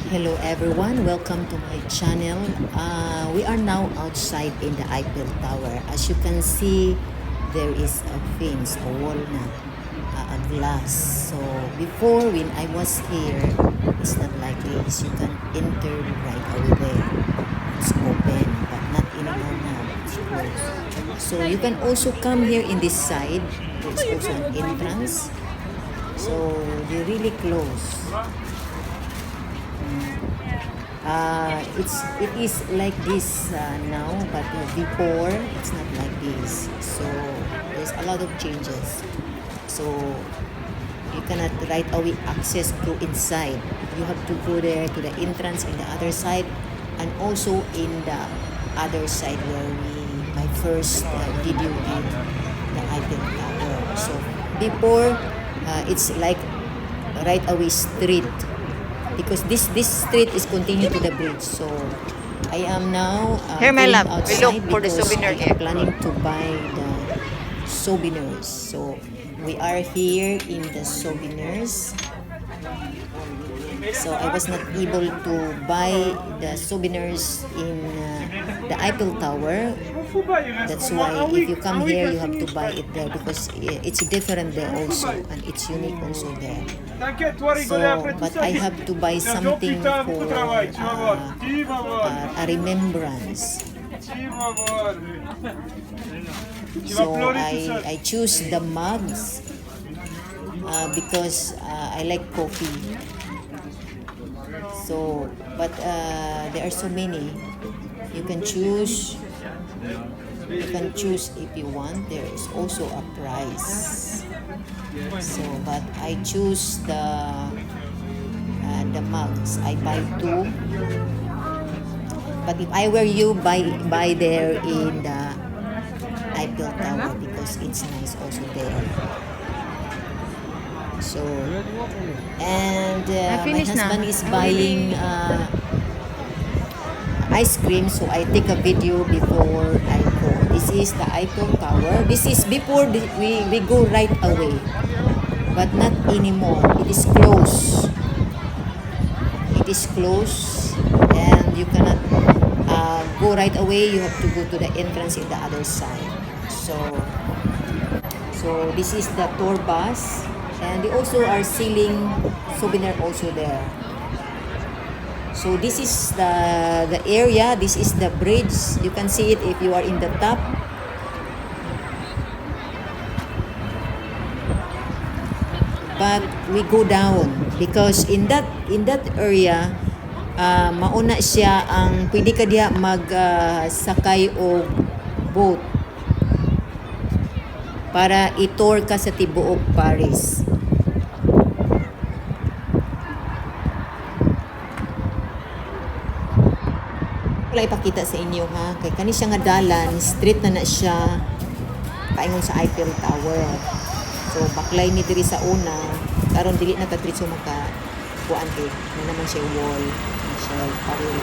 Hello everyone, welcome to my channel. We are now outside in the Eiffel Tower. As you can see, there is a fence, a wall na, a glass. So before, when I was here, it's not like this. You can enter right away there. It's open, but not anymore now. It's closed. So you can also come here in this side. There's also an entrance. So they're really close. It is like this now, but before it's not like this. So there's a lot of changes. So you cannot right away access, go inside. You have to go there to the entrance in the other side, and also in the other side where we my first video in the Eiffel Tower. So before, it's like right away street because this street is continue to the bridge. So I am now Here, my going love, we look outside for the because souvenir I am here. Planning to buy the souvenirs. So we are here in the souvenirs. So I was not able to buy the souvenirs in the Eiffel Tower. That's why if you come here, you have to buy it there because it's different there also and it's unique also there. T'inquiète, toi, So, rigoler après tout but ça. I have to buy C'est un jour, something putain, beaucoup for de travail, tu vas voir. Tu vas voir. a remembrance. Tu vas voir. Tu vas So pleurer tout seul. I choose the mugs because I like coffee. So, but there are so many. You can choose. You can choose if you want. There is also a price. So, but I choose the mugs. I buy two. But if I were you, buy there in the Eiffel Tower because it's nice also there. So, and my Finish na. Husband is buying ice cream, so I take a video before I go. This is the Eiffel Tower. This is before we go right away, but not anymore. It is closed. It is closed, and you cannot go right away. You have to go to the entrance in the other side. So this is the tour bus, and they also are selling souvenir also there. So this is the area. This is the bridge. You can see it if you are in the top. But we go down because in that area, mauna siya ang pwede ka diha mag sakay og boat para i-tour ka sa tibuok Paris. Wala ipakita sa inyo ha, kay kani siya nga dalan, street na na siya paingon sa Eiffel Tower. So baklay ni diri sa una, karon dili na ta diretso maka kuan kay na naman siya wall, na siya paril.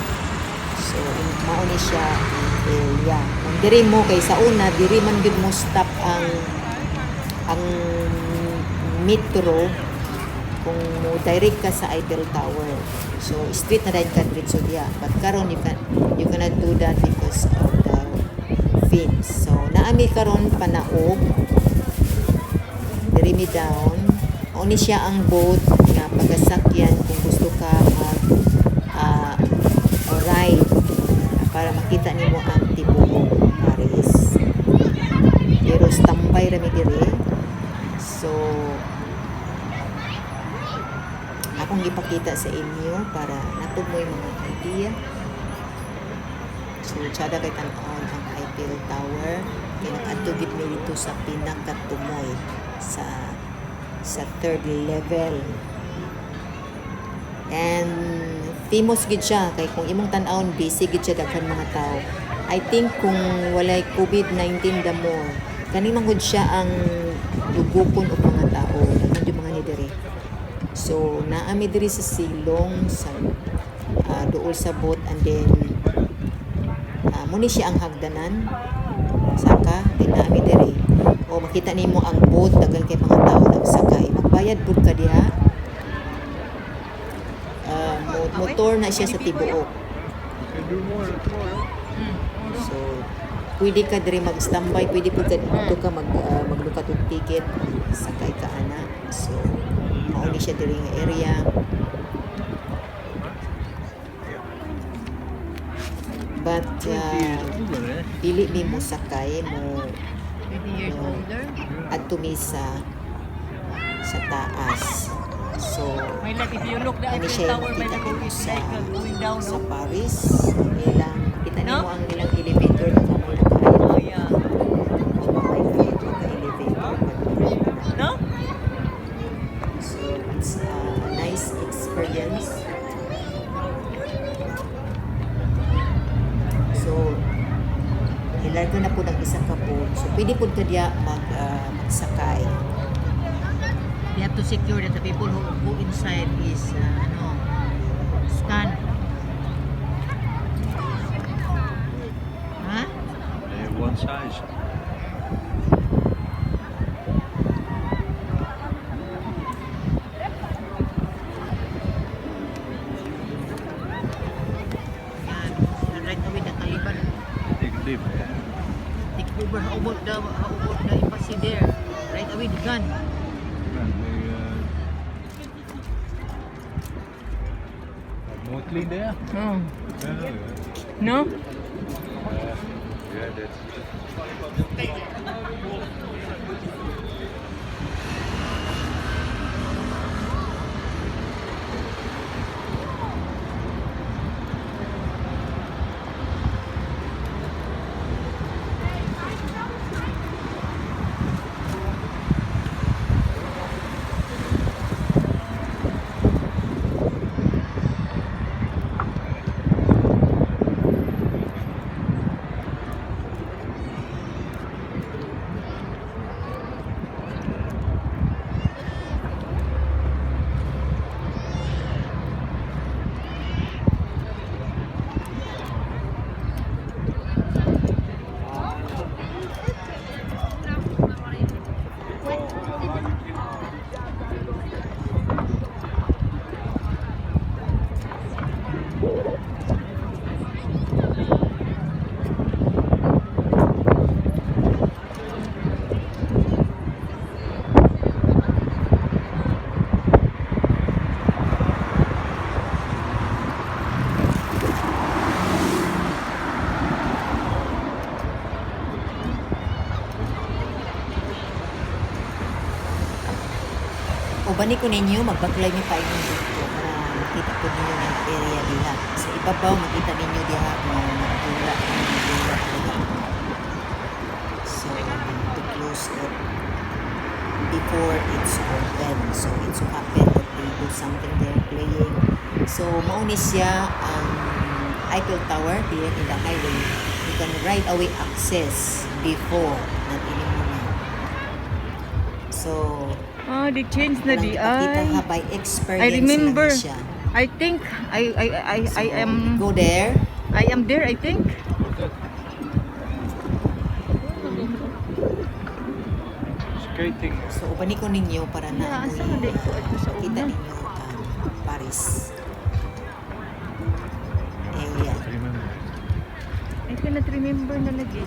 So mao ni siya ang area. Kung diri mo kay sa una diri man gyud mo stop ang metro kung mo direct ka sa Eiffel Tower. So street na dayon ka diretso diya. But karon you cannot do that because of the fence. So naami karon panaog, diri mi down. Mao ni siya ang boat nga pagasakyan kung gusto ka mag ride para makita nimo ang tibuok Paris. Pero standby ra mi diri. So akong ipakita sa inyo para naa pod mo'y mga idea. So tsada kay tan-on ang Eiffel Tower. Kay nag-adto gid mi dito sa pinakatumoy sa third level. And famous gid siya kay kung imong tan-awon, busy gid siya, daghan mga tao. I think kung walay COVID-19, the more kani man gud siya ang lugukon og mga tao, daghan jud mga ni diri. So naa mi diri sa silong sa duol sa boat and then mo ni siya ang hagdanan saka then naa mi diri. O makita nimo ang boat, daghan kay mga tao nagsakay. Magbayad pud ka diha. Mo, mo Elevator na siya sa tibuok. Can do more tomorrow. So, pwede ka diri mag-standby, pwede pud ka dito ka maglukat og ticket, sakay ka ana. So, mao ni siya diri nga area. But Older, hè? dili mi mo sakay mo 20 years No. older. adto mi sa taas. So, My like if you look the ano Eiffel siya Tower, my makita like nimo it's sa like going down, sa no? Paris. Ilang makita No? nimo ang ilang elevator na gamay na kaayo. Oh yeah. Gamay kaayo ka elevator. No? So it's a nice experience. So ilargo na po ng isa ka boat. So pwede po ka diya magsakay. They have to secure that the people who go inside is ano, scan. Huh? They have one size. Yan. And right away the Taliban Take a dip. Yeah. take over. How about the embassy there? Right away the gun. Yeah, they, more clean there? Oh. Yeah, yeah. No? Yeah, that's Ubani ko ninyo, magbaklay mi pa inyong dito para makita po ninyo ang area diha. Sa ibabaw, makita ninyo diha nga nagdula, nagdula diha. So, to close it before it's open. So, it's so happen that they do something there playing. So, mao ni siya ang Eiffel Tower here in the highway. You can right away access before, not anymore now. So, Oh, they changed na walang di ipakita ay. ha, by experience I remember. lang siya. I think I So, am go there. I am there, I think. Skating. So, ubani ko ninyo para na Yeah, asa man ko adto sa kita una? ninyo ang Paris area. Remember. I cannot remember na lagi.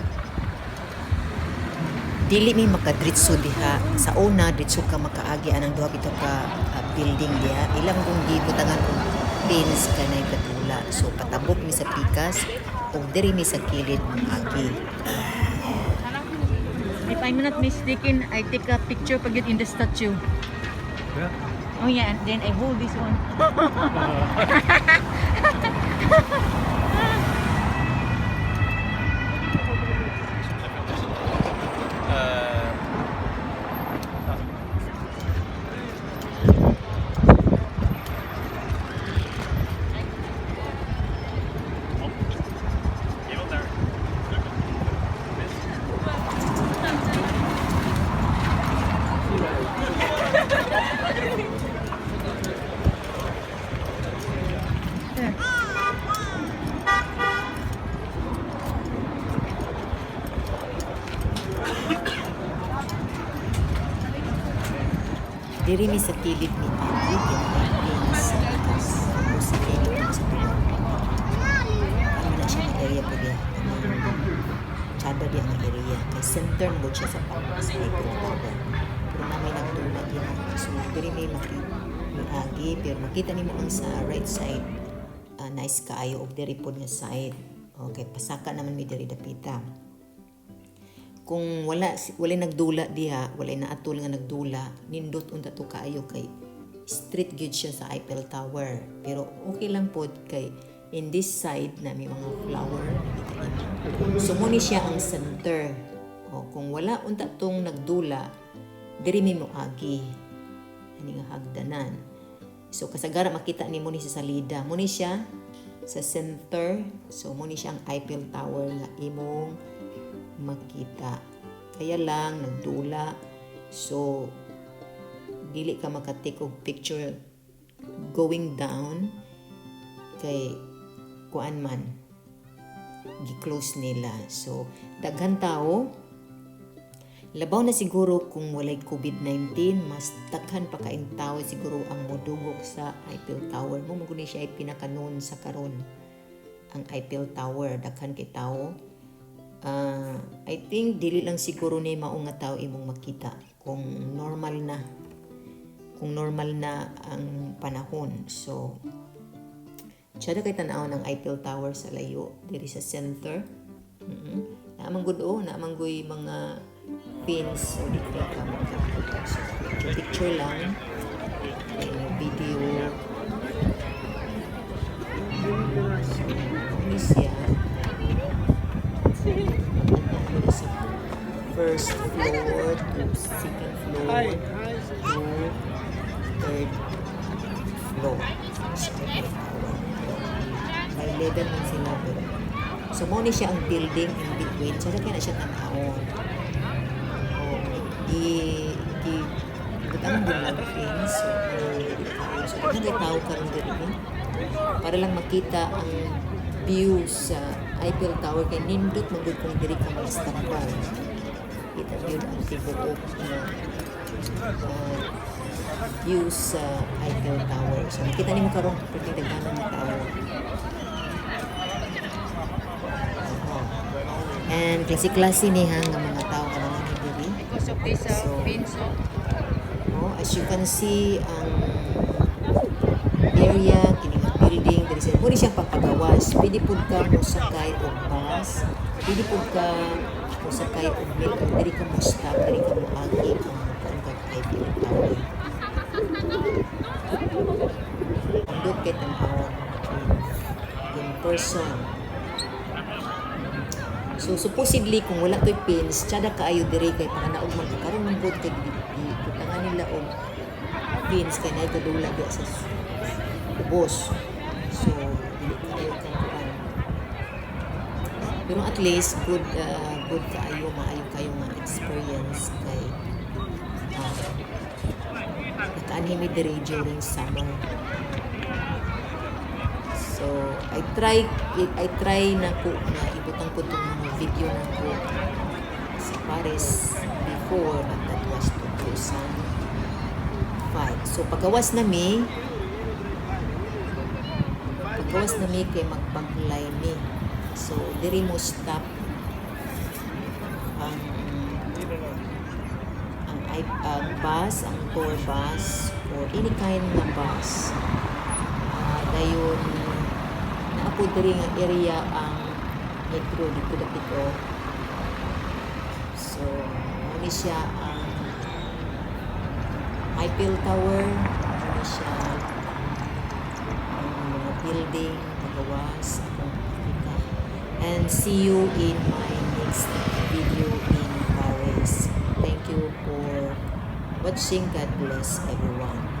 Dili mi makadritso diha. Sa una, dritso ka makaagi anang duha bitaw ka building diha. Ilang kung gibutangan og pins kanay kadula. So patabok mi sa pikas ug diri mi sa kilid moagi. If I'm not mistaken, I take a picture pag in the statue. Yeah. Oh yeah, and then I hold this one. There. Diri mi sa kilid ni agi kay pins sa taas. O sa kilid mi sa area po diha. Kanang tsada diha nga area. Kay center mo siya sa Eiffel Tower. Pero na may nagdula diha. So diri may miagi, pero makita nimo ang sa right side. Nice kaayo og diri pod nga side. Okay, pasaka naman mi diri dapita. Kung wala nagdula diha, wala naatol nga nagdula, nindot unta to kaayo kay street gyud siya sa Eiffel Tower. Pero okay lang pod kay in this side na may mga flower, nakita nimo. So mo ni siya ang center. O kung wala unta tong nagdula, diri mi moagi. Ani nga hagdanan. So kasagara makita nimo ni sa salida. Mo ni siya sa center. So mo ni siya ang Eiffel Tower nga imong makita. Kaya lang nagdula. So dili ka maka-take og picture going down kay kuan man, gi-close nila. So daghan tao. Labaw na siguro kung walay COVID-19, mas daghan pa kaayong tao siguro ang modugok sa Eiffel Tower. Mo mo siya ay pinaka-known sa karon. Ang Eiffel Tower, daghan kay tao. I think dili lang siguro ni mao nga tao imong makita kung normal na ang panahon. So, tsada kay tan-aw ng Eiffel Tower sa layo diri sa center. Naa man gud oh, naa man guy mga pins, so di kay ka makakita. So, picture, picture lang. Then, video. So, ni siya. Ano sa first floor to second floor to third floor sa Eiffel Tower. May level man sila, pero so mo ni siya ang building in between. Tsada kay na siya tan-awon. Oh, di di butang din lang fence. So, so daghan kay tao karon diri eh, para lang makita ang view sa Eiffel Tower kay nindot man gud kung diri ka mag-standby. Kita gyud ang tibuok nga view sa Eiffel Tower. So makita nimo karon perting daghanan nga tao. Oo. And klase-klase ni ha nga mga tao nga mga diri. Because of this fence, oh. Oh, as you can see, ang area kini nga building diri sa mo ni siyang pagpagawas. Pwede pud ka mosakay og bus, pwede pud ka mosakay og metro, diri ka mo stop, diri ka moagi kung mokuan kag Eiffel Tower. Nindot kay tan-awon in person. So supposedly kung wala to'y fence, tsada kaayo diri kay pakanaog man ka karon man gud kay gibutangan nila og fence kay naay kadula diya sa ubos. So dili kaayo kang kuan. Pero at least good kaayo, maayo kayo nga experience kay nakaanhi mi diri during summer. So, I try na ko na ibutang ko itong mga video na ko sa Paris before, but that was 2005. So, paggawas na mi kay magbaklay mi. So, diri mo stop ang bus, ang tour bus or any kind nga bus. Dayon naa po diri nga area ang metro dito dapit oh. So, mo ni siya ang Eiffel Tower, mo ni siya ang mga building pagawas akong pakita. And see you in my next video in Paris. Thank you for watching. God bless everyone.